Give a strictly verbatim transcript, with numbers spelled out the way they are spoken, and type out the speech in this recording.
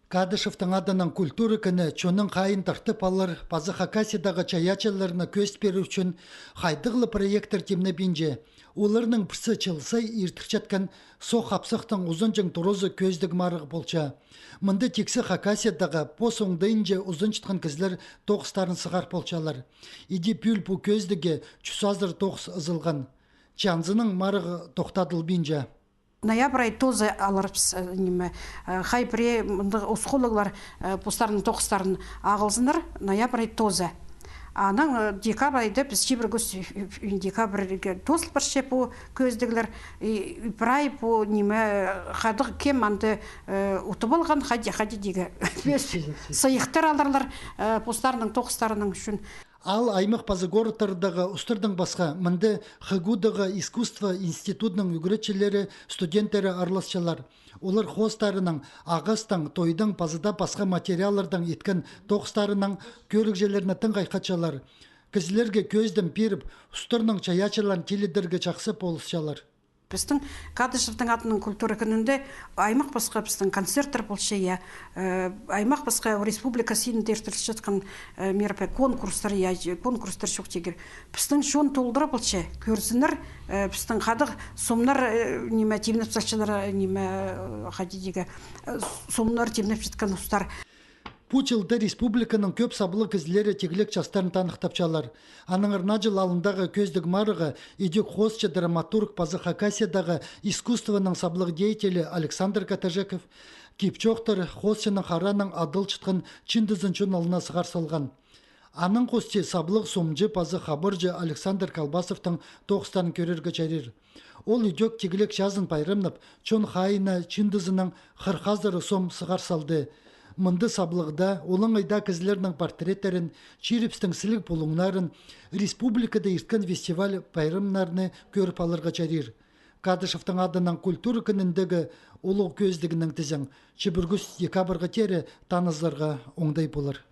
Кадышевтің адынаң культура кӱні чонның хайиин тартып алар паза Хакасиядағы чайаачыларны кӧзіт пирер ӱчӱн хайдағ ла проекттер тимнебинче. Оларның пірсі чыл сай иртірчеткен «Сох хапсахтың узанҷаң туразы» кӧзідіг марығ полча. Мында тиксі Хакасиядағы пос оңдайынҷа узанчатхан кізілер тоғыстарын сығар полчалар. Иди пӱӱл пу кӧзідігге чӱс азыра тоғыс ызылған. Че анзынаң марығ тохтадылбинча. Ноябрь ай тооза аларбыс, э, ниме, э, хай пірее мындағ осхолығлар, э, постарының тоғыстарын ағылзыннар, ноябрь ай тооза. Анаң, э, декабрь айда піс чибіргіс, э, э, декабрьге тоозыл парча пу кӧзідіглер. И, и прай пу ниме, э, хадығ кем анда, э, утып алған, хайди, хайди тигі. Сыйыхтар аларлар, э, постарының тоғыстарының ӱчӱн. Аал, аймах паза городтардағы устардаң пасха, мында ХГУ-дағы искусство институдының ӱгретчілері, студенттері араласчалар. Олар хоостарынаң, ағастаң, тойдаң паза даа пасха материаллардаң иткен тоғыстарынаң кӧрігҷілерні тың хайхатчалар. Кізілерге кӧзідім пиріп, устарның чайаачыларын тилідерге чахсы полысчалар. Пістің Кадышевтің адынаң культура кӱнінде аймах пасха пістің концерттер полча, я, э, аймах пасха республика синінде иртірілчеткен, э, меропри-, конкурстар, я, же-, конкурстар чох тигір. Пістің чон толдыра полча, кӧрзіннер, э, пістің хадығ сомнар, э, ниме, тимнеп салчалар, э, ниме, э, хайди тигі, э, сомнар тимнепчеткен устар. Пу чылда республиканың кӧп саблығ кізілері тігілек частарын таныхтапчалар. Аннаңар наа чыл алнындағы кӧзідіг марығға идӧк хоосчы, драматург паза Хакасиядағы искусствоның саблығ деятелі Александр Катажеков кип-чоохтар, хоосчының харааннаң адалчатхан чыындызын чон алнына сығар салған. Анаң хости саблығ сомҷы паза хабарҷы Александр Колбасовтың тоғыстарын кӧрерге чарир. Ол идӧк тігілек чазын пайрамнап, чон хайиина чыындызынаң хырых азыра сом сығар салды. Мында саблығда, олаңай даа кізілернің портреттерін, чирібістің сіліг пулуңнарын, республикада ирткен фестиваль-пайрамнарны кӧріп аларға чарир. Кадышевтің адынаң культура кӱніндегі улуғ кӧзідігнің тізең чибіргіс декабрьға теере танызарға оңдай полар.